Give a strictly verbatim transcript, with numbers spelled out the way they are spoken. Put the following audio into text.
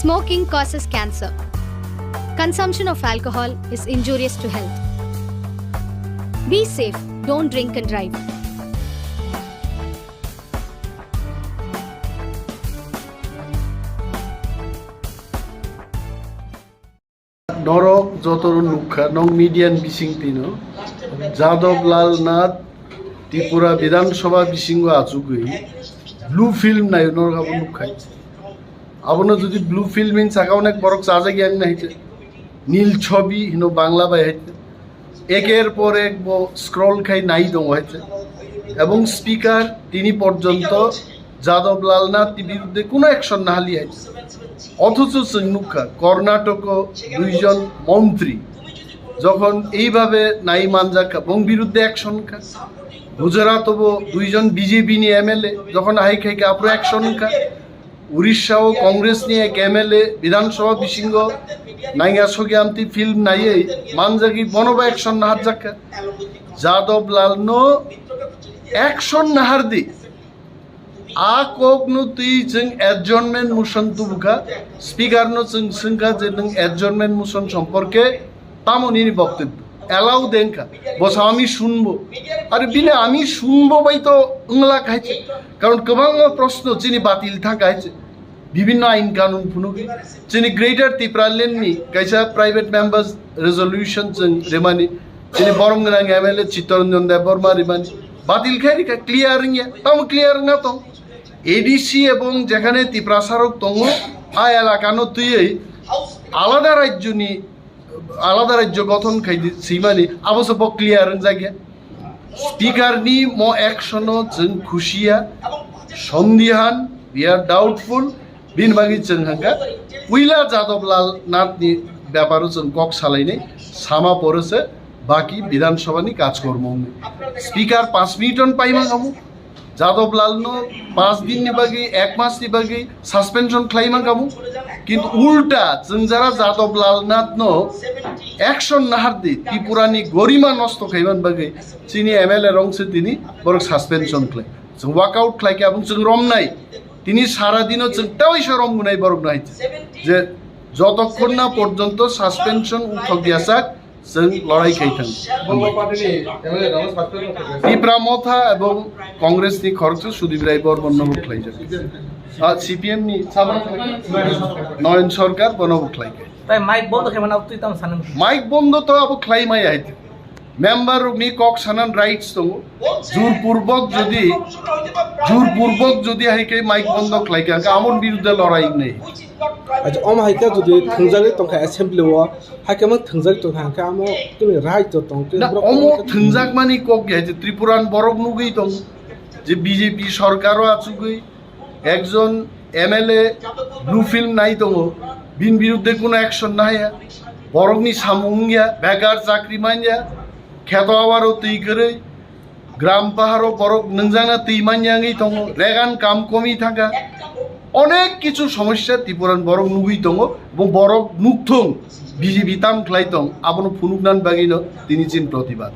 Smoking causes cancer. Consumption of alcohol is injurious to health. Be safe, don't drink and drive. Norok jotoro nukha, nong media ni bising tino. Jadab Lal Nath Tripura Bidhan Sabha bisingo achugwi blue film nayo norok abo nukha. Abono jodi blue film hin saka onek borok chajak yang nai hite. Nil Chobi hino Bangla bai hite. Eker por ek bo scroll khai nai tongo hite. Ebong speaker tini porjonto Jadab Lal Nath ni biruddhe kuno action nahali hite. Othocho chwng nukha Karnatoko duijon montri jokhon eibhabe nai manjak kha, bong biruddhe action kha. Gujarat bo duijon B J P ni M L A jokhon hai khai kha, aphuru action kha. Orissa o Congress ni ek M L A Bidhan Sabha bisingo nainga sogi amtwi film naiwi manjagwi bonobo action naharjak kha. Jadab Lal no action nahardi. A kok no twi chwng adjournment motion tubukha, speaker no chwng swngkha je nwng adjournment motion somporke tamo nini boktobyo allow de wngkha, bo sa ami shunbo, are bini ami shunbo bai to wngla kaiche, karon kwbangma proshno chini batil thang kaiche, bibhinno ain kanun phunugwi chini Greater Tipraland ni kaisa private members resolution chwng remani, chini borom gwnang M L A Chittaranjan Debbarma remani, batil khai rikha, clear wngya, tamo clear wngna tong. A D C ebong jekhane Tiprasa rok tongo, a elaka no twiwi alada rajyo ni, alada rajyo gothon khai di, swimani, abo se bo clear wngjakya. Speaker ni mo action o chwng khusiya, sondihan, we are doubtful, bini bagwi chwng hangkha puila Jadab Lal Nath ni beparo chwng kok salainai, sama pore se baki Bidhan Sabha ni kaj kormo wngnai. Speaker panch minute on paima khamu, Jadab Lal no panch din ni bagwi, ek mas ni bagwi suspension khlai man kamu. Kintu ulta chwng jara Jadab Lal Nath no action nahardi, Tripura ni gorima nosto khaiman bagwi chini M L A rong se tini borok suspension khlai. Chwng walk out khlai khe abong chwng romnai. Tini sara dino chwng tawi sa romgunai borok no hai. Je jotokhon na porjonto suspension uthok diasak, chwng lorai khai thang. Hambai. Tipra Motha ebong Congress ni khoroksa Sudip Rai Bormon no bo khlaijak. Ah, C P M ni Noyon Sarkar bono bo khlai khai. Tai mic bondo khe mana twi tam sanang. Mic bondo to abo khlai mai hai. Member rok ni kok sanan rights tongo. Jur purbok jodi, jur purbok jodi hai khe mic bondo khlai kha, amon biruddhe lorai wngnai. Acha, omo hai khe jodi thwngjagwi tongkha assembly o, hai khe mang thwngjagwi tongkha, hwnkhe amo tini right to tong, tini Na, borok omo tongkha. Thwngjak mani kok ya je Tripuran borok nugwi tong je B J P sarkar o achugwi ekjon M L A blue film nai tongo, bini biruddhe kuno action naya, borokni samung wngya, bekar chakri manya, kheto awaro twi kwrwi, gram paharo borok nwngjana twi manya wngwi tongo, regan kam komi thangkha, onek kichu somosya Tripuran borok nugwi tongo, bo borok nukthung B J P tam khlai tong, abono phunuknani bagwino tini chini protibad.